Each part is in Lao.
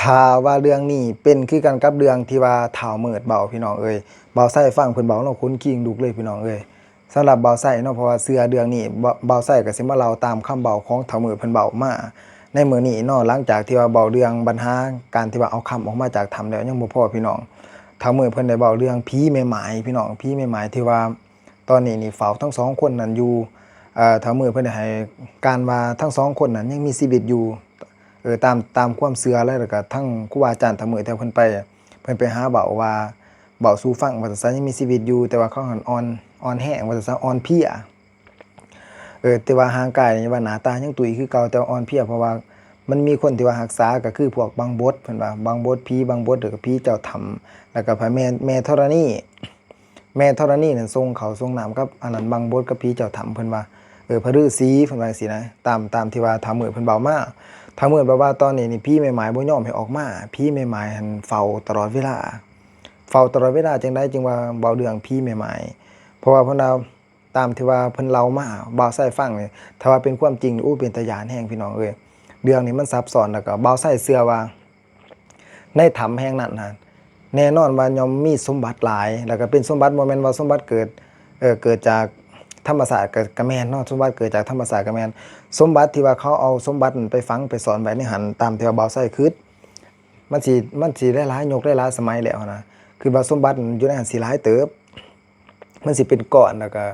ຖ້າວ່າເລື່ອງນີ້ເປັນຄືກັນກັບເລື່ອງທີ່ວ່າທ້າວມືດເວົ້າ ພີ່ນ້ອງເອີຍ, ບ່າວໄຊຟັງເພິ່ນເວົ້າແລ້ວຂົນຄີງລຸກເລີຍ ພີ່ນ້ອງເອີຍ. ສຳລັບບ່າວໄຊເນາະ ເພາະວ່າເຊື່ອເລື່ອງນີ້ ບ່າວ ບ່າວໄຊກໍຊິມາເລົ່າຕາມຄຳເວົ້າຂອງທ້າວມືດເພິ່ນເວົ້າມາໃນມື້ນີ້ເນາະ. ຫຼັງຈາກທີ່ວ່າເວົ້າເລື່ອງບັນຫາການທີ່ວ່າເອົາຄຳອອກມາຈາກຖ້ຳແລ້ວ ຍັງບໍ່ພໍ ພີ່ນ້ອງ, ທ້າວມືດເພິ່ນໄດ້ເວົ້າເລື່ອງຜີແມ່ໝ້າຍ ພີ່ນ້ອງ, ຜີແມ່ໝ້າຍທີ່ວ່າ ຕອນນີ້ນີ້ເຝົ້າທັງສອງຄົນນັ້ນຢູ່. ເອີ ທ້າວມືດເພິ່ນໄດ້ໃຫ້ການວ່າທັງສອງຄົນນັ້ນຍັງມີຊີວິດຢູ່ ເອີ ຕາມ ຕາມຄວາມເຊື່ອເລີຍ. ແລ້ວກໍທັງຄູບາອາຈານທ້າວມືດທີ່ເພິ່ນໄປ ເພິ່ນໄປຫາເວົ້າວ່າ ເວົ້າສູ່ຟັງວ່າຊັ້ນຊະ ຍັງມີຊີວິດຢູ່ ແຕ່ວ່າເຂົາຫັ້ນອ່ອນ ອ່ອນແຮງວ່າຊັ້ນຊະ ອ່ອນເພຍ. ເອີ ແຕ່ວ່າຮ່າງກາຍນີ້ວ່າໜ້າຕາຍັງຕຸ້ຍຄືເກົ່າ ແຕ່ວ່າອ່ອນເພຍ ເພາະວ່າມັນມີຄົນທີ່ວ່າຮັກສາ ກໍຄືພວກບັງບົດ ເພິ່ນວ່າບັງບົດ, ຜີບັງບົດ ແລ້ວກໍຜີເຈົ້າຖ້ຳ ແລ້ວກໍພະແມ່ ແມ່ທໍລະນີ ແມ່ທໍລະນີນັ້ນສົ່ງເຂົ້າສົ່ງນ້ຳກັບອັນນັ້ນບັງບົດກັບຜີເຈົ້າຖ້ຳ ເພິ່ນວ່າ ເອີ ພະລືສີ ເພິ່ນວ່າຈັ່ງຊີ້ນະ. ຕາມ ຕາມທີ່ວ່າທ້າວມືດເພິ່ນເວົ້າມາ, ທ້າວມືດເວົ້າວ່າຕອນນີ້ນີ້ຜີແມ່ໝ້າຍບໍ່ຍອມໃຫ້ອອກມາ, ຜີແມ່ໝ້າຍຫັ້ນເຝົ້າຕະຫຼອດເວລາ. ເຝົ້າຕະຫຼອດເວລາຈັ່ງໃດຈຶ່ງວ່າເວົ້າເລື່ອງຜີແມ່ໝ້າຍ? ເພາະວ່າເພິ່ນວ່າ ຕາມທີ່ວ່າເພິ່ນເລົ່າມາ ບ່າວໄຊຟັງນີ້ ຖ້າວ່າເປັນຄວາມຈິງ ໂອ້ ເປັນຕາຢ້ານແຮງ ພີ່ນ້ອງເອີຍ. ເລື່ອງນີ້ມັນຊັບຊ້ອນ ແລ້ວກໍບ່າວໄຊເຊື່ອວ່າ ໃນຖ້ຳແຫ່ງນັ້ນນະ ແນ່ນອນວ່າຍ່ອມມີສົມບັດຫຼາຍ ແລ້ວກໍເປັນສົມບັດ ບໍ່ແມ່ນວ່າສົມບັດເກີດ ເອີ ເກີດຈາກທຳມະຊາດ ກໍ ກໍແມ່ນເນາະ, ສົມບັດເກີດຈາກທຳມະຊາດກໍແມ່ນ. ສົມບັດທີ່ວ່າເຂົາເອົາສົມບັດນັ້ນໄປຝັງໄປສ້ອນໄວ້ໃນຫັ້ນ ຕາມທີ່ວ່າບ່າວໄຊຄິດ ມັນຊິ ມັນຊິຫຼາຍໆ ຍຸກຫຼາຍໆສະໄໝແລ້ວນະ, ຄືວ່າສົມບັດຢູ່ໃນຫັ້ນຊິຫຼາຍເຕີບ. ມັນຊິເປັນກ້ອນ ແລ້ວກໍ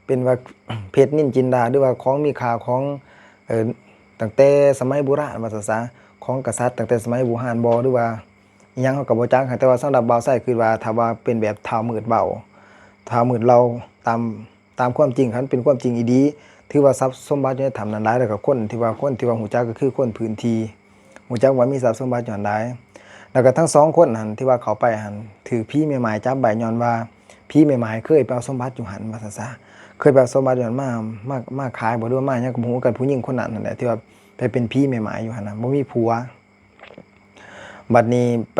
ເປັນວ່າເພັດນິນຈິນດາ ຫຼືວ່າຂອງມີຄ່າຂອງ ເອີ ຕັ້ງແຕ່ສະໄໝບູຮານວ່າຊັ້ນຊະ, ຂອງກະສັດຕັ້ງແຕ່ສະໄໝບູຮານບໍ ຫຼືວ່າອີ່ຫຍັງເຮົາກໍບໍ່ຈັກ. ແຕ່ວ່າສຳລັບບ່າວໄຊຄິດວ່າ ຖ້າວ່າເປັນແບບທ້າວມືດເວົ້າ ທ້າວມືດເລົ່າຕາມ ຕາມຄວາມຈິງ ຄັນເປັນຄວາມຈິງອີ່ຫຼີ ຖືວ່າຊັບສົມບັດຢູ່ໃນຖ້ຳນັ້ນຫຼາຍ ແລ້ວກໍຄົນທີ່ວ່າ ຄົນທີ່ວ່າຮູ້ຈັກກໍຄືຄົນພື້ນທີ່ ຮູ້ຈັກວ່າມີຊັບສົມບັດຢູ່ຫັ້ນຫຼາຍ. ແລ້ວກໍທັງສອງຄົນຫັ້ນທີ່ວ່າເຂົ້າໄປຫັ້ນ ຖືກຜີແມ່ໝ້າຍຈັບໄວ້ ຍ້ອນວ່າຜີແມ່ໝ້າຍເຄີຍໄປເອົາສົມບັດຢູ່ຫັ້ນວ່າຊັ້ນຊະ, ເຄີຍໄປເອົາສົມບັດຢູ່ຫັ້ນມາ ມາ ມາຂາຍບໍ ຫຼືວ່າມາຫຍັງກໍບໍ່ຮູ້ກັນ, ຜູ້ຍິງຄົນນັ້ນຫັ້ນແຫຼະ ທີ່ວ່າໄປເປັນຜີແມ່ໝ້າຍຢູ່ຫັ້ນນະ ບໍ່ມີຜົວ. ບັດນີ້ໄປ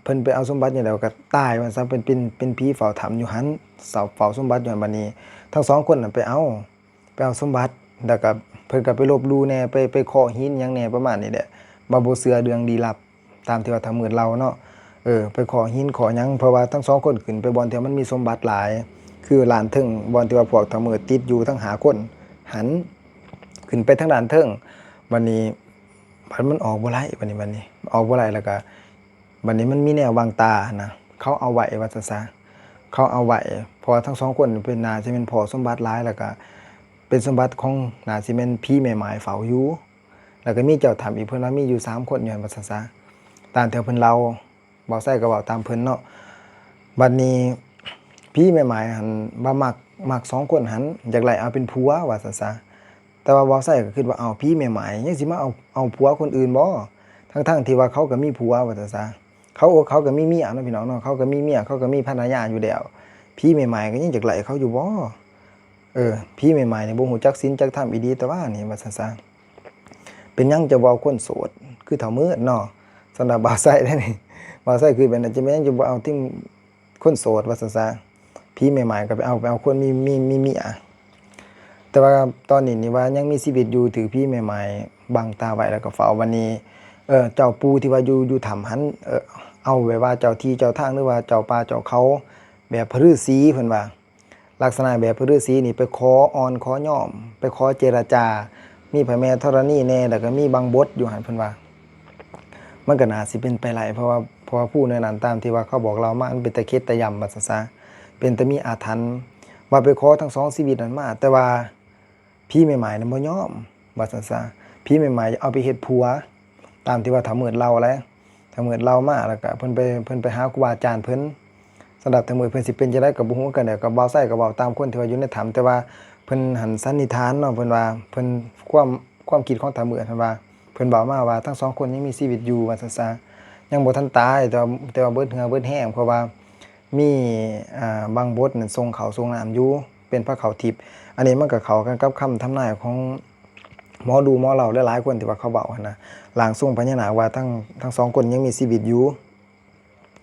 ເພິ່ນໄປເອົາສົມບັດຢູ່ແລ້ວກໍຕາຍວ່າຊັ້ນ, ເປັນ ເປັນ ເປັນຜີເຝົ້າຖ້ຳຢູ່ຫັ້ນ ເຝົ້າ ເຝົ້າສົມບັດຢູ່ຫັ້ນ. ບັດນີ້ທັງສອງຄົນນັ້ນໄປເອົາ ໄປເອົາສົມບັດ ແລ້ວກໍເພິ່ນກໍໄປລົບຫຼູ່ແດ່ ໄປ ໄປເຄາະຫີນຫຍັງແດ່ ປະມານນີ້ແຫຼະ ວ່າບໍ່ເຊື່ອເລື່ອງລີ້ລັບ ຕາມທີ່ວ່າທ້າວມືດເລົ່າເນາະ. ເອີ ໄປເຄາະຫີນເຄາະຫຍັງ ເພາະວ່າທັງສອງຄົນຂຶ້ນໄປບ່ອນທີ່ມັນມີສົມບັດຫຼາຍ ຄືລານເທິງ ບ່ອນທີ່ວ່າພວກທ້າວມືດຕິດຢູ່ທັງຫ້າຄົນຫັ້ນ ຂຶ້ນໄປທາງດ້ານເທິງ. ບັດນີ້ ບັດມັນອອກບໍ່ໄດ້ ບັດນີ້ ບັດນີ້ອອກບໍ່ໄດ້ ແລ້ວກໍ ບັດນີ້ມັນມີແນວບັງຕາຫັ້ນນະ ເຂົາເອົາໄວ້ວ່າຊັ້ນຊະ ເຂົາເອົາໄວ້ ເພາະວ່າທັງສອງຄົນເປັນ ໜ້າຊິແມ່ນພໍ້ສົມບັດຫຼາຍ ແລ້ວກໍເປັນສົມບັດຂອງ ໜ້າຊິແມ່ນຜີແມ່ໝ້າຍເຝົ້າຢູ່ ແລ້ວກໍມີເຈົ້າຖ້ຳອີກ ເພິ່ນວ່າມີຢູ່ສາມຄົນຢູ່ຫັ້ນວ່າຊັ້ນຊະ ຕາມທີ່ເພິ່ນເລົ່າ. ບ່າວໄຊກໍເວົ້າຕາມເພິ່ນເນາະ. ບັດນີ້ຜີແມ່ໝ້າຍຫັ້ນວ່າມັກ ມັກສອງຄົນຫັ້ນ ຢາກໄລ່ເອົາເປັນຜົວວ່າຊັ້ນຊະ. ແຕ່ວ່າບ່າວໄຊກໍຄິດວ່າ ເອົ້າ ຜີແມ່ໝ້າຍຍັງຊິມາເອົາ ເອົາຜົວຄົນອື່ນບໍ? ທັງໆທີ່ວ່າເຂົາກໍມີຜົວວ່າຊັ້ນຊະ. ເຂົາ ເຂົາກໍມີເມຍເນາະ ພີ່ນ້ອງເນາະ, ເຂົາກໍມີເມຍ ເຂົາກໍມີພັນລະຍາຢູ່ແລ້ວ. ຜີແມ່ໝ້າຍກໍຍັງຢາກໄລ່ເຂົາຢູ່ບໍ? ເອີ ຜີແມ່ໝ້າຍນີ້ບໍ່ຮູ້ຈັກສິນຈັກທຳອີ່ຫຼີແຕ່ວ່ານີ້ວ່າຊັ້ນຊະ. ເປັນຫຍັງຈະບໍ່ເອົາຄົນໂສດຄືທ້າວມືດເນາະ? ສຳລັບບ່າວໄຊເດ້ນີ້ ບ່າວໄຊຄືແບບນັ້ນ ຈະແມ່ນຫຍັງຈະບໍ່ເອົາທີມຄົນໂສດວ່າຊັ້ນຊະ. ຜີແມ່ໝ້າຍກໍໄປເອົາ ໄປເອົາຄົນມີ ມີ ມີເມຍ. ແຕ່ວ່າຕອນນີ້ນີ້ວ່າຍັງມີຊີວິດຢູ່ ຖືກຜີແມ່ໝ້າຍບັງຕາໄວ້ ແລ້ວກໍເຝົ້າ. ບັດນີ້ ເອີ ເຈົ້າປູ່ທີ່ວ່າຢູ່ ຢູ່ຖ້ຳຫັ້ນ ເອີ ເອົາແບບວ່າເຈົ້າທີ່ເຈົ້າທາງ ຫຼືວ່າເຈົ້າປ່າເຈົ້າເຂົາ ແບບພະລືສີ ເພິ່ນວ່າ ລັກສະນະແບບພະລືສີນີ້ໄປຂໍອ່ອນຂໍຍອມ ໄປຂໍເຈລະຈາ ມີພະແມ່ທໍລະນີແດ່ ແລ້ວກໍມີບັງບົດຢູ່ຫັ້ນ ເພິ່ນວ່າ. ມັນກໍໜ້າຊິເປັນໄປໄດ້ ເພາະວ່າ ເພາະວ່າພູແນວນັ້ນ ຕາມທີ່ວ່າເຂົາບອກເລົ່າມາ ມັນເປັນຕາເຂັດຕາຢ້ຳວ່າຊັ້ນຊະ ເປັນຕາມີອາຖັນ ວ່າໄປຂໍທັງສອງຊີວິດນັ້ນມາ ແຕ່ວ່າ ຜີແມ່ໝ້າຍນັ້ນບໍ່ຍອມວ່າຊັ້ນຊະ. ຜີແມ່ໝ້າຍເອົາໄປເຮັດຜົວ ຕາມທີ່ວ່າທ້າວມືດເລົ່າແຫຼະ. ທ້າວມືດເລົ່າມາ ແລ້ວກະເພິ່ນໄປ ເພິ່ນໄປຫາຄູບາອາຈານເພິ່ນ. ສຳລັບທ້າວມືດເພິ່ນຊິເປັນຈັ່ງໃດກໍບໍ່ຮູ້ ກໍແລ້ວ ກໍບ່າວໄຊກໍເວົ້າຕາມຄົນທີ່ວ່າຢູ່ໃນຖ້ຳ ແຕ່ວ່າເພິ່ນຫັ້ນສັນນິຖານເນາະ ເພິ່ນວ່າ ເພິ່ນ ຄວາມ ຄວາມຄິດຂອງທ້າວມືດຫັ້ນວ່າ ເພິ່ນເວົ້າມາວ່າທັງສອງຄົນຍັງມີຊີວິດຢູ່ວ່າຊັ້ນຊະ ຍັງບໍ່ທັນຕາຍ ແຕ່ວ່າ ແຕ່ວ່າເບິດເຫື່ອເບິດແຮງ ເພາະວ່າ ມີ ອ່າ ບັງບົດນັ້ນສົ່ງເຂົ້າສົ່ງນ້ຳຢູ່ ເປັນພະເຂົ້າທິບ. ອັນນີ້ມັນກໍເຂົ້າກັນກັບຄຳທຳນາຍຂອງໝໍດູໝໍເລົ່າຫຼາຍໆຄົນທີ່ວ່າເຂົາເວົ້າຫັ້ນນະ ຮ່າງຊົງພະຍານາກວ່າທັງ ທັງສອງຄົນຍັງມີຊີວິດຢູ່.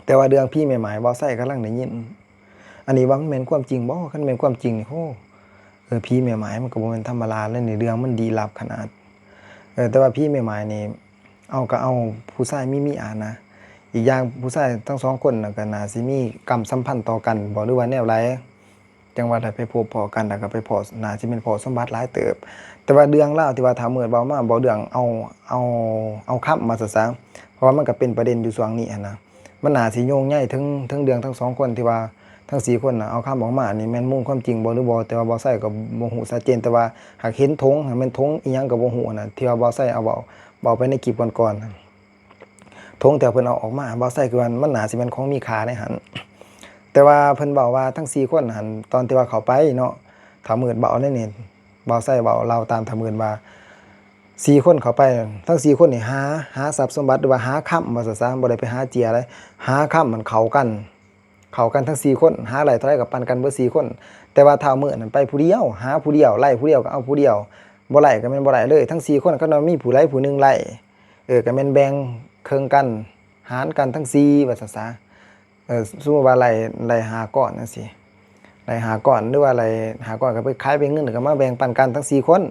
ແຕ່ວ່າເລື່ອງຜີແມ່ໝ້າຍ ບ່າວໄຊກຳລັງໄດ້ຍິນ ອັນນີ້ວ່າມັນແມ່ນຄວາມຈິງບໍ່? ຄັນແມ່ນຄວາມຈິງນີ້ ໂຫ ເອີ ຜີແມ່ໝ້າຍມັນກໍບໍ່ແມ່ນທຳມະດາເລີຍນີ້ ເລື່ອງມັນລີ້ລັບຂະໜາດ. ເອີ ແຕ່ວ່າຜີແມ່ໝ້າຍນີ້ ເອົາກໍເອົາຜູ້ຊາຍມີເມຍຫັ້ນນະ. ອີກຢ່າງຜູ້ຊາຍທັງສອງຄົນນະກໍໜ້າຊິມີກຳສຳພັນຕໍ່ກັນບໍ ຫຼືວ່າແນວໃດ ຈັ່ງວ່າໄດ້ໄປພົບພໍ້ກັນ ແລ້ວກໍໄປພໍ້ ໜ້າຊິແມ່ນພໍ້ສົມບັດຫຼາຍເຕີບ. ແຕ່ວ່າເລື່ອງລາວທີ່ວ່າທ້າວມືດເວົ້າມາ ເວົ້າເລື່ອງເອົາ ເອົາ ເອົາຄຳວ່າຊັ້ນຊະ ເພາະວ່າມັນກໍເປັນປະເດັນຢູ່ຊ່ວງນີ້ຫັ້ນນະ. ມັນໜ້າຊິໂຍງໃຍເຖິງ ເຖິງເລື່ອງທັງສອງຄົນ ທີ່ວ່າທັງສີ່ຄົນນະເອົາຄຳອອກມານີ້ ແມ່ນມູນຄວາມຈິງບໍ່ ຫຼືບໍ່ ແຕ່ວ່າບ່າວໄຊກໍບໍ່ຮູ້ຊັດເຈນ. ແຕ່ວ່າຫາກເຫັນຖົງ ຫາກແມ່ນຖົງອີ່ຫຍັງກໍບໍ່ຮູ້ນະ ທີ່ວ່າບ່າວໄຊເອົາເວົ້າ ເວົ້າໄປໃນຄລິບກ່ອນໆ ຖົງທີ່ວ່າເພິ່ນເອົາອອກມາ ບ່າວໄຊຄິດວ່າມັນໜ້າຊິແມ່ນຂອງມີຄ່າໃນຫັ້ນ. ແຕ່ວ່າເພິ່ນເວົ້າວ່າທັງສີ່ຄົນຫັ້ນ ຕອນທີ່ວ່າເຂົ້າໄປເນາະ ທ້າວມືດເວົ້າໃນນີ້ ບ່າວໄຊເວົ້າ ເລົ່າຕາມທ້າວມືດວ່າ ສີ່ຄົນເຂົ້າໄປ ທັງສີ່ຄົນນີ້ຫາ ຫາຊັບສົມບັດ ຫຼືວ່າຫາຄຳວ່າຊັ້ນຊະ ບໍ່ໄດ້ໄປຫາເຈ້ຍໃດ ຫາຄຳມັນເຂົ້າກັນ ເຂົ້າກັນທັງສີ່ຄົນ ຫາໄດ້ເທົ່າໃດກໍປັນກັນເບິດສີ່ຄົນ. ແຕ່ວ່າທ້າວມືດນັ້ນໄປຜູ້ດຽວ ຫາຜູ້ດຽວ ໄດ້ຜູ້ດຽວກໍເອົາຜູ້ດຽວ ບໍ່ໄດ້ກໍແມ່ນບໍ່ໄດ້ເລີຍ. ທັງສີ່ຄົນຄັນວ່າມີຜູ້ໃດຜູ້ໜຶ່ງໄດ້ ເອີ ກໍແມ່ນແບ່ງເຄິ່ງກັນ ຫານກັນທັງສີ່ວ່າຊັ້ນຊະ. ເອີ ສົມມຸດວ່າໄດ້ ໄດ້ຫ້າກ້ອນຈັ່ງຊີ້ ໄດ້ຫ້າກ້ອນ ຫຼືວ່າໄດ້ຫ້າກ້ອນ ກໍໄປຂາຍເປັນເງິນ ກໍມາແບ່ງປັນກັນທັງສີ່ຄົນ.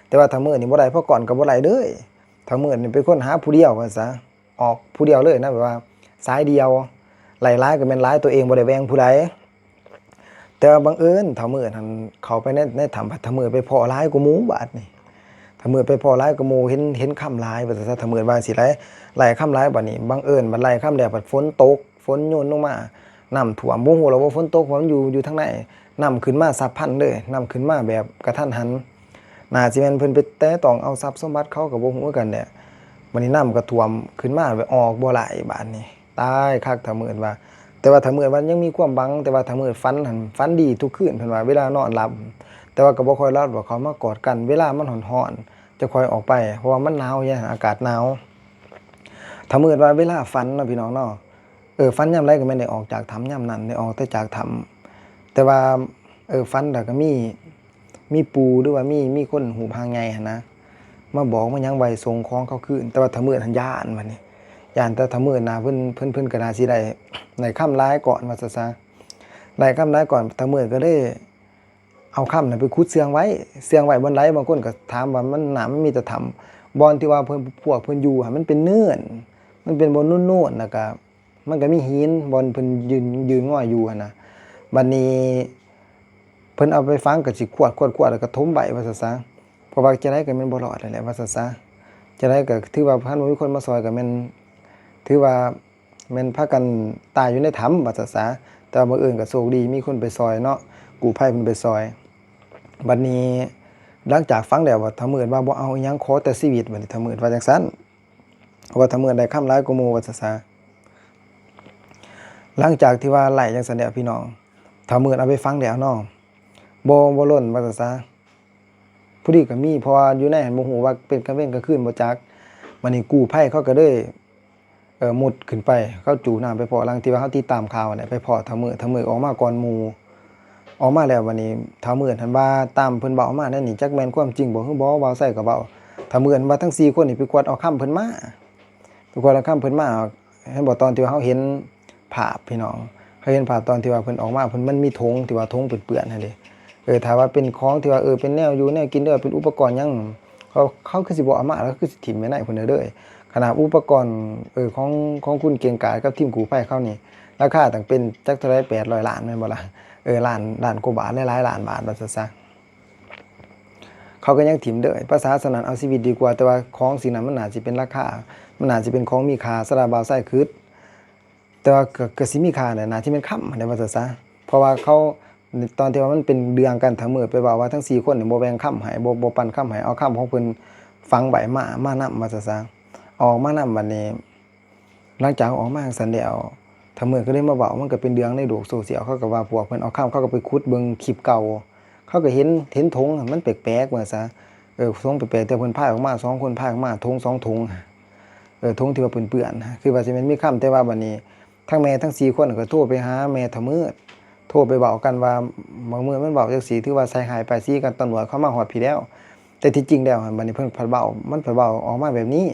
ແຕ່ວ່າທ້າວມືດນີ້ບໍ່ໄດ້ ເພາະກ້ອນກໍບໍ່ໄດ້ເລີຍ. ທ້າວມືດນີ້ເປັນຄົນຫາຜູ້ດຽວວ່າຊັ້ນຊະ ອອກຜູ້ດຽວເລີຍນະ ແບບວ່າສາຍດຽວ ໄດ້ຫຼາຍກໍແມ່ນຫຼາຍ ຕົວເອງບໍ່ໄດ້ແບ່ງຜູ້ໃດ. ແຕ່ວ່າບັງເອີນທ້າວມືດຫັ້ນເຂົ້າໄປໃນ ໃນຖ້ຳ ທ້າວມືດໄປພໍ້ຫຼາຍກວ່າໝູ່ບາດນີ້ ທ້າວມືດໄປພໍ້ຫຼາຍກວ່າໝູ່ ເຫັນ ເຫັນຄຳຫຼາຍວ່າຊັ້ນຊະ. ທ້າວມືດວ່າຊິໄດ້ ໄດ້ຄຳຫຼາຍ ບາດນີ້ບັງເອີນບັດໄດ້ຄຳແລ້ວ ບັດຝົນຕົກ ຝົນໂຍນລົງມາ ນ້ຳຖ້ວມ ບໍ່ຮູ້ແລ້ວວ່າຝົນຕົກ ເພາະມັນຢູ່ ຢູ່ທາງໃນ ນ້ຳຂຶ້ນມາສັບພັນເລີຍ ນ້ຳຂຶ້ນມາແບບກະທັນຫັນ. ໜ້າຊິແມ່ນເພິ່ນໄປແຕະຕ້ອງເອົາຊັບສົມບັດເຂົາ ກໍບໍ່ຮູ້ຄືກັນແຫຼະ. ບາດນີ້ນ້ຳກໍຖ້ວມຂຶ້ນມາ ແບບອອກບໍ່ໄດ້ບາດນີ້ ຕາຍຄັກ ທ້າວມືດວ່າ. ແຕ່ວ່າທ້າວມືດວ່າຍັງມີຄວາມຫວັງ ແຕ່ວ່າທ້າວມືດຝັນຫັ້ນ ຝັນດີທຸກຄືນ ເພິ່ນວ່າເວລານອນຫຼັບ ແຕ່ວ່າກໍບໍ່ຄ່ອຍຫຼັບດອກ ເຂົາມາກອດກັນ ເວລາມັນຮ້ອນໆ ຈະຄ່ອຍອອກໄປ ເພາະວ່າມັນໜາວ ຢູ່ອາກາດໜາວ. ຖ້າເໝືອນວ່າເວລາຝັນເນາະ ພີ່ນ້ອງເນາະ ເອີ ຝັນຍາມໃດກໍແມ່ນໄດ້ອອກຈາກຖ້ຳຍາມນັ້ນ ໄດ້ອອກແຕ່ຈາກຖ້ຳ. ແຕ່ວ່າ ເອີ ຝັນແລ້ວກໍມີ ມີປູ່ ຫຼືວ່າມີ ມີຄົນຮູບຮ່າງໃຫຍ່ຫັ້ນນະ ມາບອກມາຫຍັງໄວ້ ສົ່ງຂອງເຂົາຄືນ. ແຕ່ວ່າຖ້າເໝືອນຫັ້ນຢ້ານ ບັດນີ້ຢ້ານ. ແຕ່ຖ້າເໝືອນນະ ເພິ່ນ ເພິ່ນ ເພິ່ນກໍໜ້າຊິໄດ້ ໄດ້ຄຳຫຼາຍກ່ອນ ວ່າຊະຊະ ໄດ້ຄຳຫຼາຍກ່ອນ. ຖ້າເໝືອນກໍເລີຍ ເອົາຄຳນັ້ນໄປຂຸດເຊື່ອງໄວ້ ເຊື່ອງໄວ້ບ່ອນໃດ. ບາງຄົນກໍຖາມວ່າມັນ ນ້ຳມັນມີແຕ່ຖ້ຳ ບ່ອນທີ່ວ່າເພິ່ນ ພວກເພິ່ນຢູ່ຫັ້ນ ມັນເປັນເນີນ ມັນເປັນບ່ອນໂນນໆ ແລ້ວກໍມັນກໍມີຫີນ ບ່ອນເພິ່ນຢືນ ຢືນງອຍຢູ່ຫັ້ນນະ. ບັດນີ້ເພິ່ນເອົາໄປຝັງ ກໍຊິຂວດ ຂວດ ຂວດ ແລ້ວກໍຖົມໄວ້ ວ່າຊະຊະ ເພາະວ່າຈັ່ງໃດກໍແມ່ນບໍ່ລອດຫັ້ນແຫຼະ ວ່າຊະຊະ. ຈັ່ງໃດກໍຖືວ່າຄັນບໍ່ມີຄົນມາຊ່ອຍ ກໍແມ່ນ ຖືວ່າ ແມ່ນພາກັນຕາຍຢູ່ໃນຖ້ຳ ວ່າຊະຊະ. ແຕ່ວ່າບັງເອີນກໍໂຊກດີ ມີຄົນໄປຊ່ອຍເນາະ ກູ້ໄພເພິ່ນໄປຊ່ອຍ. ບັດນີ້ຫຼັງຈາກຝັງແລ້ວ ວ່າຖ້າເໝືອນວ່າບໍ່ເອົາອີ່ຫຍັງ ຂໍແຕ່ຊີວິດ ບັດນີ້ຖ້າເໝືອນວ່າຈັ່ງຊັ້ນ ວ່າຖ້າເໝືອນໄດ້ຄຳຫຼາຍກວ່າໝູ່ ວ່າຊະຊະ. ຫຼັງຈາກທີ່ວ່າໄລ່ຈັ່ງຊັ້ນແລ້ວ ພີ່ນ້ອງ ຖ້າເໝືອນເອົາໄປຝັງແລ້ວເນາະ ບໍ່ ບໍ່ຫຼົ່ນ ວ່າຊະຊະ. ຜູ້ດີກໍມີ ເພາະວ່າຢູ່ໃນຫັ້ນບໍ່ຮູ້ວ່າເປັນກາງເວັນກາງຄືນບໍ່ຈັກ. ບັດນີ້ກູ້ໄພເຂົາກໍເລີຍ ເອີ ມຸດຂຶ້ນໄປ ເຂົາຈູນ້ຳໄປພໍ້ ຫຼັງທີ່ວ່າເຮົາຕິດຕາມຂ່າວຫັ້ນແຫຼະ ໄປພໍ້ທ້າວເໝືອນ ທ້າວເໝືອນອອກມາກ່ອນໝູ່. ອອກມາແລ້ວບັດນີ້ທ້າວເໝືອນຫັ້ນວ່າ ຕາມເພິ່ນເວົ້າມາແນວນີ້ ຈັກແມ່ນຄວາມຈິງບໍ່ ຄືບໍ່ ບ່າວໄຊກໍເວົ້າ ທ້າວເໝືອນວ່າທັງສີ່ຄົນນີ້ໄປກວດເອົາຄຳເພິ່ນມາ ໄປກວດເອົາຄຳເພິ່ນມາ. ເຫັນບໍ່ ຕອນທີ່ວ່າເຮົາເຫັນ ພາບ ພີ່ນ້ອງ ເຮົາເຫັນພາບຕອນທີ່ວ່າເພິ່ນອອກມາ ເພິ່ນ ມັນມີຖົງທີ່ວ່າຖົງເປື້ອນໆຫັ້ນເດ້. ເອີ ຖ້າວ່າເປັນຂອງທີ່ວ່າ ເອີ ເປັນແນວຢູ່ແນວກິນເດີ ເປັນອຸປະກອນຫຍັງ ເຂົາ ເຂົາຄືຊິບໍ່ເອົາມາ ແລ້ວຄືຊິຖິ້ມໄວ້ໃນພຸ້ນເດີ. ຂະໜາດອຸປະກອນ ເອີ ຂອງ ຂອງຄຸນເກັ່ງກາດກັບທີມກູ້ໄພເຂົານີ້ ລາຄາຕັ້ງເປັນຈັກເທົ່າໃດ ແປດຮ້ອຍລ້ານ ແມ່ນບໍ່ລະ? ເອີ ລ້ານ ລ້ານກວ່າບາດ ຫຼາຍໆລ້ານບາດ ວ່າຊະຊະ. ເຂົາກໍຍັງຖິ້ມເດີ ພາສາສະນັ້ນ ເອົາຊີວິດດີກວ່າ. ແຕ່ວ່າຂອງສິ່ງນັ້ນມັນໜ້າຊິເປັນລາຄາ ມັນໜ້າຊິເປັນຂອງມີຄ່າ ສຳລັບບ່າວໄຊຄິດ. ແຕ່ວ່າກໍ ກໍຊິມີຄ່າແຫຼະ ໜ້າຊິແມ່ນຄຳຫັ້ນແຫຼະ ວ່າຊະຊະ. ເພາະວ່າເຂົາ ຕອນທີ່ວ່າມັນເປັນເລື່ອງກັນ ຖ້າເໝືອນໄປເວົ້າວ່າທັງສີ່ຄົນນີ້ບໍ່ແບ່ງຄຳໃຫ້ ບໍ່ ບໍ່ປັນຄຳໃຫ້ ເອົາຄຳຂອງເພິ່ນຝັງໄວ້ ມາ ມານຳ ວ່າຊະຊະ ເອົາອອກມານຳ. ບັດນີ້ ຫຼັງຈາກເຮົາອອກມາຈັ່ງຊັ້ນແລ້ວ ຖ້າເໝືອນກໍເລີຍມາເວົ້າ ມັນກໍເປັນເລື່ອງໃນໂລກໂຊຊຽວ ເຂົາກໍວ່າພວກເພິ່ນເອົາຄຳ ເຂົາກໍໄປຂຸດເບິ່ງຄລິບເກົ່າ ເຂົາກໍເຫັນ ເຫັນຖົງມັນແປກໆ ວ່າຊະ. ເອີ ຖົງແປກໆ ແຕ່ເພິ່ນພາຍອອກມາ ສອງຄົນພາຍອອກມາ ຖົງສອງຖົງ ເອີ ຖົງທີ່ວ່າເປື້ອນໆ ຄືວ່າຊິແມ່ນມີຄຳ. ແຕ່ວ່າບັດນີ້ທັງແມ່ທັງສີ່ຄົນກໍໂທໄປຫາແມ່ທ້າວເໝືອນ ໂທໄປເວົ້າກັນວ່າ ບາງມື້ມັນເວົ້າຈັ່ງຊີ້ ຖືວ່າໃສ່ຮ້າຍປ້າຍສີກັນ ຕຳຫຼວດເຂົາມາຮອດພີ້ແລ້ວ. ແຕ່ທີ່ຈິງແລ້ວຫັ້ນ ບັດນີ້ເພິ່ນພັດເວົ້າ ມັນພັດເວົ້າອອກມາແບບນີ້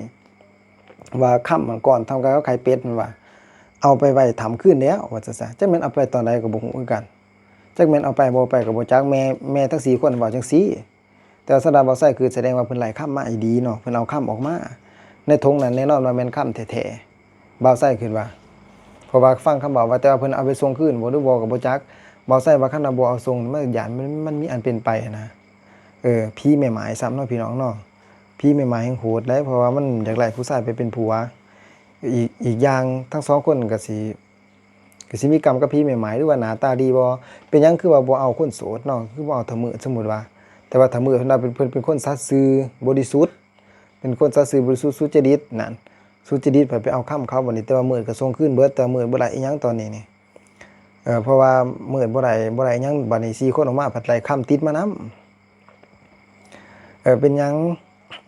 ວ່າຄຳມັນກ່ອນທຳກັນກັບໄຂ່ເປັດ ມັນວ່າເອົາໄປໄວ້ຖ້ຳຄືນແລ້ວ ວ່າຊັ້ນຊະ. ຈັກແມ່ນເອົາໄປຕອນໃດກໍບໍ່ຮູ້ຄືກັນ ຈັກແມ່ນເອົາໄປບໍ່ໄປກໍບໍ່ຈັກ. ແມ່ ແມ່ທັງສີ່ຄົນເວົ້າຈັ່ງຊີ້. ແຕ່ວ່າສຳລັບບ່າວໄຊຄື ສະແດງວ່າເພິ່ນໄລ່ຄຳມາອີ່ດີເນາະ ເພິ່ນເອົາຄຳອອກມາ ໃນຖົງນັ້ນແນ່ນອນວ່າແມ່ນຄຳແທ້ໆ ບ່າວໄຊຄິດວ່າ. ເພາະວ່າຟັງຄຳເວົ້າວ່າ ແຕ່ວ່າເພິ່ນເອົາໄປສົ່ງຄືນບໍ່ ຫຼືບໍ່ກໍບໍ່ຈັກ. ບ່າວໄຊວ່າຄັນວ່າບໍ່ເອົາສົ່ງ ມັນຢ້ານ ມັນ ມັນມີອັນເປັນໄປຫັ້ນນະ. ເອີ ຜີແມ່ໝ້າຍຊ້ຳເນາະ ພີ່ນ້ອງເນາະ. ຜີແມ່ໝ້າຍແຮ່ງໂຫດເດ້ ເພາະວ່າມັນຢາກໄດ້ຜູ້ຊາຍໄປເປັນຜົວ. ອີກ ອີກຢ່າງທັງສອງຄົນກໍຊິ ກໍຊິມີກຳກັບຜີແມ່ໝ້າຍ ຫຼືວ່າໜ້າຕາດີບໍ່? ເປັນຫຍັງຄືວ່າບໍ່ເອົາຄົນໂສດເນາະ ຄືບໍ່ເອົາທ້າວມືດ ສົມມຸດວ່າ. ແຕ່ວ່າທ້າວມືດເພິ່ນວ່າເປັນ ເພິ່ນເປັນຄົນສັດຊື່ບໍລິສຸດ ເປັນຄົນສັດຊື່ບໍລິສຸດສຸດຈະລິດນັ້ນ ສຸດຈະລິດໄປ ໄປເອົາຄຳເຂົາບັດນີ້. ແຕ່ວ່າມືດກໍສົ່ງຄືນເບິດ ແຕ່ວ່າມືດບໍ່ໄດ້ອີ່ຫຍັງຕອນນີ້ນີ້. ເອີ ເພາະວ່າມືດບໍ່ໄດ້ ບໍ່ໄດ້ຫຍັງ ບັດນີ້ສີ່ຄົນອອກມາ ພັດໄລ່ຄຳຕິດມານຳ. ເອີ ເປັນຫຍັງ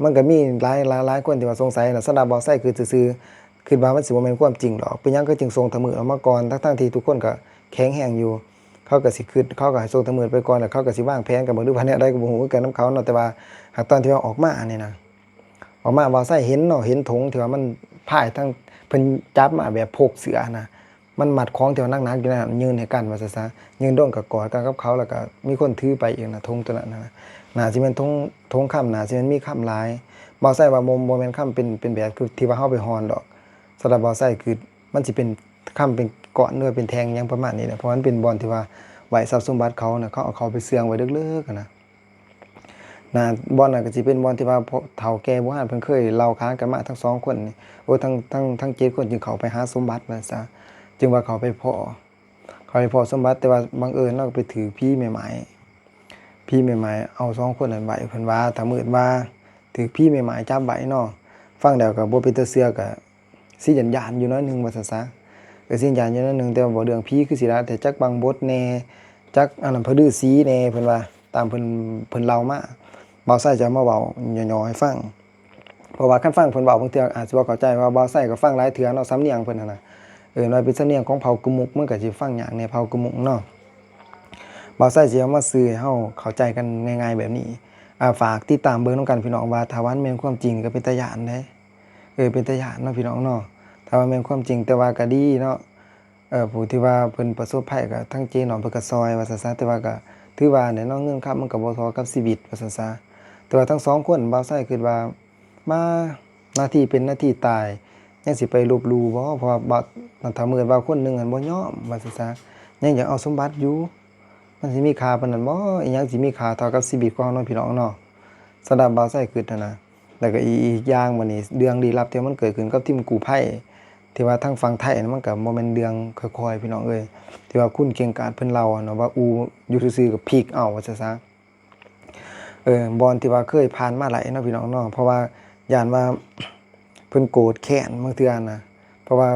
ມັນກໍມີຫຼາຍ ຫຼາຍ ຫຼາຍຄົນທີ່ວ່າສົງໄສນະ. ສຳລັບບ່າວໄຊຄິດຊື່ໆ ຄິດວ່າມັນຊິບໍ່ແມ່ນຄວາມຈິງດອກ. ເປັນຫຍັງເຂົາຈຶ່ງສົ່ງທ້າວມືດອອກມາກ່ອນ ທັງໆທີ່ທຸກຄົນກໍແຂງແຮງຢູ່? ເຂົາກໍຊິຄິດ ເຂົາກໍໃຫ້ສົ່ງທ້າວມືດໄປກ່ອນ ແລ້ວເຂົາກໍຊິວາງແຜນກັນເບິ່ງ ຫຼືວ່າແນວໃດກໍບໍ່ຮູ້ຄືກັນນຳເຂົາເນາະ. ແຕ່ວ່າຫາກຕອນທີ່ວ່າອອກມານີ້ນະ ອອກມາ ບ່າວໄຊເຫັນເນາະ ເຫັນຖົງທີ່ວ່າມັນພາຍທັງ ເພິ່ນຈັບມາແບບພົກເສື້ອນະ ມັນມັດຂອງທີ່ວ່າໜັກໆຢູ່ໃນນັ້ນ ຍື່ນໃຫ້ກັນວ່າຊັ້ນຊະ. ຍື່ນລົງກໍກອດກັນກັບເຂົາ ແລ້ວກໍມີຄົນຖືໄປອີກນະ ຖົງໂຕນັ້ນນະ. ໜ້າຊິແມ່ນຖົງ ຖົງຄຳ ໜ້າຊິແມ່ນມີຄຳຫຼາຍ. ບ່າວໄຊວ່າບໍ່ ບໍ່ແມ່ນຄຳເປັນ ເປັນແບບຄືທີ່ວ່າເຮົາໄປຮ່ອນດອກ. ສຳລັບບ່າວໄຊຄືມັນຊິເປັນຄຳເປັນກ້ອນ ຫຼືວ່າເປັນແທ່ງຫຍັງປະມານນີ້ແຫຼະ ເພາະມັນເປັນບ່ອນທີ່ວ່າໄວ້ຊັບສົມບັດເຂົານະ ເຂົາເອົາເຂົ້າໄປເຊື່ອງໄວ້ເລິກໆຫັ້ນນະ. ນະ ບ່ອນນັ້ນກໍຊິເປັນບ່ອນທີ່ວ່າເຖົ້າແກ່ບູຮານເພິ່ນເຄີຍເລົ່າຂານກັນມາ ທັງສອງຄົນນີ້ ໂອ້ ທັງ ທັງ ທັງເຈັດຄົນຈຶ່ງເຂົ້າໄປຫາສົມບັດວ່າຊັ້ນຊະ ຈຶ່ງວ່າເຂົ້າໄປພໍ້ ເຂົ້າໄປພໍ້ສົມບັດ. ແຕ່ວ່າບັງເອີນເນາະ ໄປຖືກຜີແມ່ໝ້າຍ ຜີແມ່ໝ້າຍເອົາສອງຄົນນັ້ນໄວ້ ເພິ່ນວ່າ ທ້າວມືດວ່າ ຖືກຜີແມ່ໝ້າຍຈັບໄວ້ເນາະ. ຟັງແລ້ວກໍບໍ່ເປັນຕາເຊື່ອ ກໍ ຊິຢ້ານໆຢູ່ໜ້ອຍໜຶ່ງວ່າຊັ້ນຊະ. ເອີ ຊິຢ້ານຢູ່ໜ້ອຍໜຶ່ງ ແຕ່ວ່າເວົ້າເລື່ອງຜີຄືຊິຫຼາຍແທ້ ຈັກບັງບົດແດ່ ຈັກອັນນັ້ນ ພະລືສີແດ່ ເພິ່ນວ່າ ຕາມເພິ່ນ ເພິ່ນເລົ່າມາ. ບ່າວໄຊຈະເອົາມາເວົ້າຫຍໍ້ໆໃຫ້ຟັງ ເພາະວ່າຄັນຟັງເພິ່ນເວົ້າບາງເທື່ອອາດຊິບໍ່ເຂົ້າໃຈ ເພາະວ່າບ່າວໄຊກໍຟັງຫຼາຍເທື່ອເນາະ ສຳນຽງເພິ່ນຫັ້ນນະ. ເອີ ວ່າເປັນສຳນຽງຂອງເຜົ່າກຶມມຸກ ມັນກໍຊິຟັງຍາກແດ່ ເຜົ່າກຶມມຸກເນາະ. ບ່າວໄຊຊິເອົາມາສື່ໃຫ້ເຮົາເຂົ້າໃຈກັນງ່າຍໆແບບນີ້. ອາ ຝາກຕິດຕາມເບິ່ງນຳກັນ ພີ່ນ້ອງ ວ່າຖ້າວ່າມັນແມ່ນຄວາມຈິງກໍເປັນຕາຢ້ານເດ້. ເອີ ເປັນຕາຢ້ານເນາະ ພີ່ນ້ອງເນາະ. ຖ້າວ່າແມ່ນຄວາມຈິງ ແຕ່ວ່າກໍດີເນາະ ເອີ ຜູ້ທີ່ວ່າເພິ່ນປະສົບໄພ ກໍທັງເຈນ້ອງເພິ່ນກໍຊ່ອຍວ່າຊັ້ນຊະ. ແຕ່ວ່າກໍຖືວ່າແຫຼະເນາະ ເງິນຄຳມັນກໍບໍ່ທໍ່ກັບຊີວິດວ່າຊັ້ນຊະ. ແຕ່ວ່າທັງສອງຄົນ ບ່າວໄຊຄິດວ່າ ມາ ໜ້າທີ່ເປັນໜ້າທີ່ຕາຍ ຍັງຊິໄປລົບຫຼູ່ບໍ່? ເພາະວ່າບ່າວ ຖ້າເໝິດວ່າຄົນໜຶ່ງຫັ້ນບໍ່ຍອມວ່າຊັ້ນຊະ ຍັງຢາກເອົາສົມບັດຢູ່. ມັນຊິມີຄ່າປານນັ້ນບໍ່? ອີ່ຫຍັງຊິມີຄ່າເທົ່າກັບຊີວິດຂອງເຮົາເນາະ ພີ່ນ້ອງເນາະ? ສຳລັບບ່າວໄຊຄິດຫັ້ນນະ. ແລ້ວກໍອີກ ອີກຢ່າງບັດນີ້ ເລື່ອງລີ້ລັບທີ່ມັນເກີດຂຶ້ນກັບທີມກູ້ໄພ ທີ່ວ່າທາງຝັ່ງໄທນະ ມັນກໍບໍ່ແມ່ນເລື່ອງຄ່ອຍໆ ພີ່ນ້ອງເອີຍ. ທີ່ວ່າຄຸນເກັ່ງກາດເພິ່ນເລົ່າຫັ້ນນະ ວ່າອູ່ຢູ່ຊື່ໆກໍພິກເອົາວ່າຊັ້ນຊະ. ເອີ ບ່ອນທີ່ວ່າເຄີຍຜ່ານມາຫຼາຍເນາະ ພີ່ນ້ອງເນາະ. ເພາະວ່າຢ້ານວ່າເພິ່ນໂກດແຄ້ນບາງເທື່ອນະ ເພາະວ່າ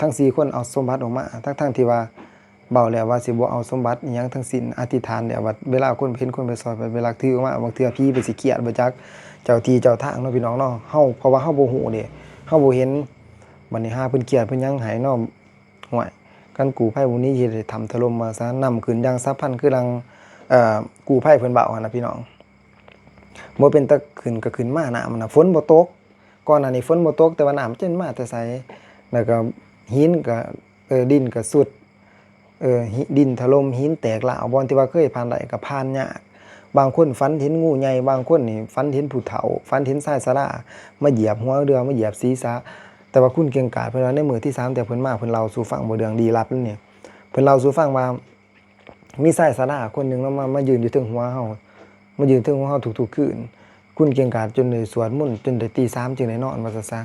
ທັງສີ່ຄົນເອົາສົມບັດອອກມາ ທັງໆທີ່ວ່າເວົ້າແລ້ວວ່າຊິບໍ່ເອົາສົມບັດອີ່ຫຍັງທັງສິ້ນ ອະທິຖານແລ້ວວ່າເວລາຄົນເຫັນຄົນໄປຊ່ອຍ ເວລາຖືອອກມາ ບາງເທື່ອຜີເພິ່ນຊິຄຽດບໍ່ຈັກເຈົ້າທີ່ເຈົ້າທາງເນາະ ພີ່ນ້ອງເນາະ. ເຮົາ ເພາະວ່າເຮົາບໍ່ຮູ້ເດ້ ເຮົາບໍ່ເຫັນ ບັດນີ້ຫາເພິ່ນຄຽດເພິ່ນຫຍັງໃຫ້ເນາະ. ຫ້ວຍ ຄັນກູ້ໄພບໍ່ໜີ ເຮັດໃຫ້ຖ້ຳຖະຫຼົ່ມວ່າຊັ້ນ. ນ້ຳຂຶ້ນຢ່າງສັບພັນ ຄືດັ່ງ ເອີ ກູ້ໄພເພິ່ນເວົ້າຫັ້ນນະ ພີ່ນ້ອງ. ບໍ່ເປັນຕາຂຶ້ນກໍຂຶ້ນມາ ນ້ຳນະ ຝົນບໍ່ຕົກ. ກ່ອນໜ້ານີ້ຝົນບໍ່ຕົກ ແຕ່ວ່ານ້ຳຈະມາແຕ່ໃສ? ແລ້ວກໍຫີນກໍ ເອີ ດິນກໍຊຸດ ເອີ ດິນຖະຫຼົ່ມ ຫີນແຕກລ້າວ. ບ່ອນທີ່ວ່າເຄີຍຜ່ານໄດ້ກໍຜ່ານຍາກ. ບາງຄົນຝັນເຫັນງູໃຫຍ່ ບາງຄົນນີ້ຝັນເຫັນຜູ້ເຖົ້າ ຝັນເຫັນຊາຍຊະລາມາຢຽບຫົວ ຫຼືວ່າມາຢຽບສີສະ. ແຕ່ວ່າຄຸນເກັ່ງກາດເພິ່ນວ່າໃນມື້ທີສາມທີ່ເພິ່ນມາ ເພິ່ນເລົ່າສູ່ຟັງ ບໍ່ເລື່ອງລີ້ລັບນີ້ ເພິ່ນເລົ່າສູ່ຟັງວ່າ ມີຊາຍຊະລາຄົນໜຶ່ງເນາະ ມາ ມາຢືນຢູ່ເທິງຫົວເຮົາ ມາຢືນເທິງຫົວເຮົາທຸກໆຄືນ. ຄຸນເກັ່ງກາດຈົນໄດ້ສວດມົນຈົນໄດ້ຕີສາມຈຶ່ງໄດ້ນອນວ່າຊັ້ນຊະ.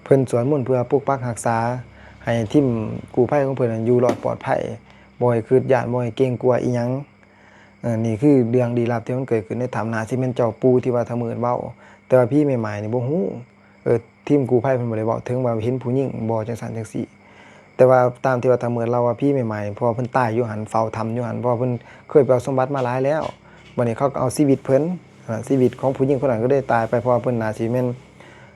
ເພິ່ນສວດມົນເພື່ອປົກປັກຮັກສາໃຫ້ທີມກູ້ໄພຂອງເພິ່ນນັ້ນຢູ່ລອດປອດໄພ ບໍ່ໃຫ້ຄຶດຢ້ານ ບໍ່ໃຫ້ເກງກົວອີ່ຫຍັງ. ເອີ ນີ້ຄືເລື່ອງລີ້ລັບທີ່ມັນເກີດຂຶ້ນໃນຖ້ຳ ໜ້າຊິແມ່ນເຈົ້າປູ່ທີ່ວ່າທ້າວເໝິດເວົ້າ ແຕ່ວ່າຜີແມ່ໝ້າຍນີ້ບໍ່ຮູ້. ເອີ ທີມກູ້ໄພເພິ່ນບໍ່ໄດ້ເວົ້າເຖິງວ່າເຫັນຜູ້ຍິງບໍ່ ຈັ່ງຊັ້ນຈັ່ງຊີ້. ແຕ່ວ່າຕາມທີ່ວ່າທ້າວເໝິດເລົ່າວ່າ ຜີແມ່ໝ້າຍ ເພາະວ່າເພິ່ນຕາຍຢູ່ຫັ້ນ ເຝົ້າຖ້ຳຢູ່ຫັ້ນ ເພາະວ່າເພິ່ນເຄີຍໄປເອົາສົມບັດມາຫຼາຍແລ້ວ. ບັດນີ້ເຂົາກໍເອົາຊີວິດເພິ່ນ ອາ ຊີວິດຂອງຜູ້ຍິງຄົນນັ້ນກໍໄດ້ຕາຍໄປ ເພາະວ່າເພິ່ນໜ້າຊິແມ່ນ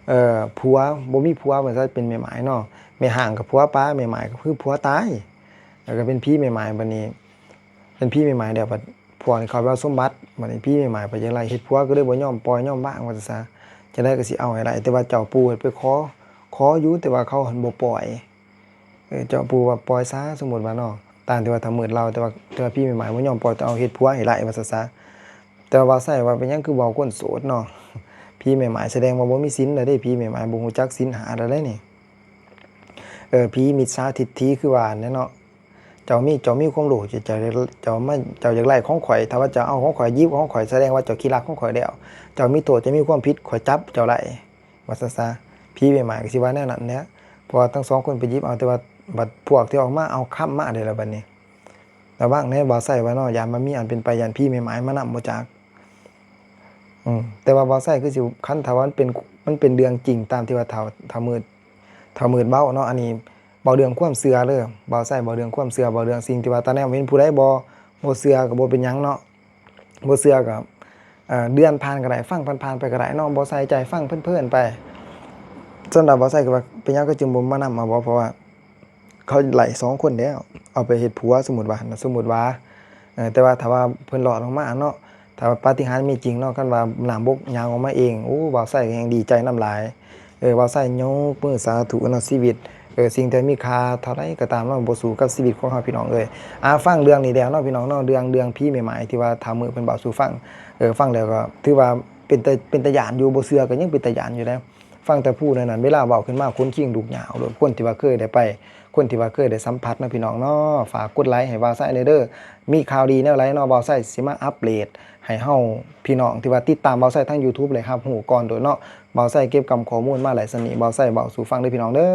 ເອີ ຜົວ ບໍ່ມີຜົວ ວ່າຊັ້ນ ເປັນແມ່ໝ້າຍເນາະ. ແມ່ຮ້າງກໍຜົວປາ ແມ່ໝ້າຍກໍຄືຜົວຕາຍ ແລ້ວກໍເປັນຜີແມ່ໝ້າຍ. ບັດນີ້ ເປັນຜີແມ່ໝ້າຍແລ້ວ ບັດພວກນີ້ເຂົາໄປເອົາສົມບັດ ບັດນີ້ຜີແມ່ໝ້າຍໄປຈັ່ງໃດ ເຮັດຜົວກໍເລີຍບໍ່ຍອມປ່ອຍຍອມວາງວ່າຊັ້ນຊະ. ຈັ່ງໃດກໍຊິເອົາໃຫ້ໄດ້ ແຕ່ວ່າເຈົ້າປູ່ເພິ່ນໄປຂໍ ຂໍຢູ່ ແຕ່ວ່າເຂົາຫັ້ນບໍ່ປ່ອຍ. ເອີ ເຈົ້າປູ່ວ່າປ່ອຍຊາ ສົມມຸດວ່າເນາະ ຕາມທີ່ວ່າທ້າວເໝິດເລົ່າ ແຕ່ວ່າ ແຕ່ວ່າຜີແມ່ໝ້າຍບໍ່ຍອມປ່ອຍ ຕ້ອງເອົາເຮັດຜົວໃຫ້ໄດ້ວ່າຊັ້ນຊະ. ແຕ່ວ່າບ່າວໄຊວ່າ ເປັນຫຍັງຄືບໍ່ເອົາຄົນໂສດເນາະ? ຜີ ຜີແມ່ໝ້າຍສະແດງວ່າບໍ່ມີສິນແລ້ວເດ້ ຜີແມ່ໝ້າຍບໍ່ຮູ້ຈັກສິນຫ້າແລ້ວເດ້ນີ້. ເອີ ຜີມິດສາທິດຖິຄືວ່ານັ້ນເນາະ. ເຈົ້າມີ ເຈົ້າມີຄວາມໂລບ ເຈົ້າ ເຈົ້າ ເຈົ້າມາ ເຈົ້າຢາກໄດ້ຂອງຂ້ອຍ ຖ້າວ່າເຈົ້າເອົາຂອງຂ້ອຍ ຫຍິບຂອງຂ້ອຍ ສະແດງວ່າເຈົ້າຂີ້ລັກຂອງຂ້ອຍແລ້ວ ເຈົ້າມີໂທດ ເຈົ້າມີຄວາມຜິດ ຂ້ອຍຈັບເຈົ້າໄດ້ ວ່າຊັ້ນຊະ. ຜີແມ່ໝ້າຍກໍຊິວ່າແນວນັ້ນແຫຼະ ເພາະວ່າທັງສອງຄົນໄປຫຍິບເອົາ ແຕ່ວ່າບັດພວກທີ່ອອກມາເອົາຄຳມາເດ້ລະບັດນີ້. ລະວັງແດ່ ບ່າວໄຊວ່າເນາະ ຢ້ານມັນມີອັນເປັນໄປ ຢ້ານຜີແມ່ໝ້າຍມານຳບໍ່ຈັກ. ອືມ ແຕ່ວ່າບ່າວໄຊຄືຊິ ຄັນຖ້າວ່າມັນເປັນ ມັນເປັນເລື່ອງຈິງຕາມທີ່ວ່າທ້າວ ທ້າວມືດ ທ້າວມືດເວົ້າເນາະ ອັນນີ້ເວົ້າເລື່ອງຄວາມເຊື່ອເດີ ບ່າວໄຊເວົ້າເລື່ອງຄວາມເຊື່ອ ເວົ້າເລື່ອງສິ່ງທີ່ວ່າຕາແນມເຫັນ ຜູ້ໃດບໍ່ ບໍ່ເຊື່ອກໍບໍ່ເປັນຫຍັງເນາະ ບໍ່ເຊື່ອກໍ ເອີ ເດືອນຜ່ານກໍໄດ້ ຟັງຜ່ານໆໄປກໍໄດ້ເນາະ ບໍ່ໃສ່ໃຈ ຟັງເພີນໆໄປ. ສຳລັບບ່າວໄຊກໍວ່າ ເປັນຫຍັງກໍຈຶ່ງບໍ່ມານຳເອົາບໍ່ ເພາະວ່າ ເຂົາໄລ່ສອງຄົນແລ້ວ ເອົາໄປເຮັດຜົວ ສົມມຸດວ່າ ສົມມຸດວ່າ ເອີ ແຕ່ວ່າຖ້າວ່າເພິ່ນລອດອອກມາເນາະ ຖ້າວ່າປາຕິຫານມີຈິງເນາະ ຄັນວ່ານ້ຳບົກຍ່າງອອກມາເອງ ໂອ້ ບ່າວໄຊກໍແຮ່ງດີໃຈນຳຫຼາຍ. ເອີ ບ່າວໄຊຍົກມືສາທຸເນາະ ຊີວິດ ເອີ ສິ່ງທີ່ມີຄ່າເທົ່າໃດກໍຕາມເນາະ ບໍ່ສູ້ກັບຊີວິດຂອງເຮົາ ພີ່ນ້ອງເອີຍ. ອາ ຟັງເລື່ອງນີ້ແລ້ວເນາະ ພີ່ນ້ອງເນາະ ເລື່ອງ ເລື່ອງຜີແມ່ໝ້າຍທີ່ວ່າທ້າວມືດເພິ່ນເວົ້າສູ່ຟັງ ເອີ ຟັງແລ້ວກໍຖືວ່າເປັນຕາ ເປັນຕາຢ້ານຢູ່ ບໍ່ເຊື່ອກໍຍັງເປັນຕາຢ້ານຢູ່ເດ້. ຟັງແຕ່ພູແນວນັ້ນ ເວລາເວົ້າຂຶ້ນມາ ຂົນຄີງລຸກຍາວໂລດ ຄົນທີ່ວ່າເຄີຍໄດ້ໄປ ຄົນທີ່ວ່າເຄີຍໄດ້ສຳຜັດເນາະ ພີ່ນ້ອງເນາະ. ຝາກກົດໄລໃຫ້ບ່າວໄຊແດ່ເດີ ມີຂ່າວດີແນວໃດເນາະ ບ່າວໄຊຊິມາອັບເດດໃຫ້ເຮົາ ພີ່ນ້ອງທີ່ວ່າຕິດຕາມບ່າວໄຊທາງ YouTube ໄດ້ຮັບຮູ້ກ່ອນໂດດເນາະ. ບ່າວໄຊເກັບກຳຂໍ້ມູນມາໄດ້ສ່ຳນີ້ ບ່າວໄຊເວົ້າສູ່ຟັງເດີ ພີ່ນ້ອງເດີ.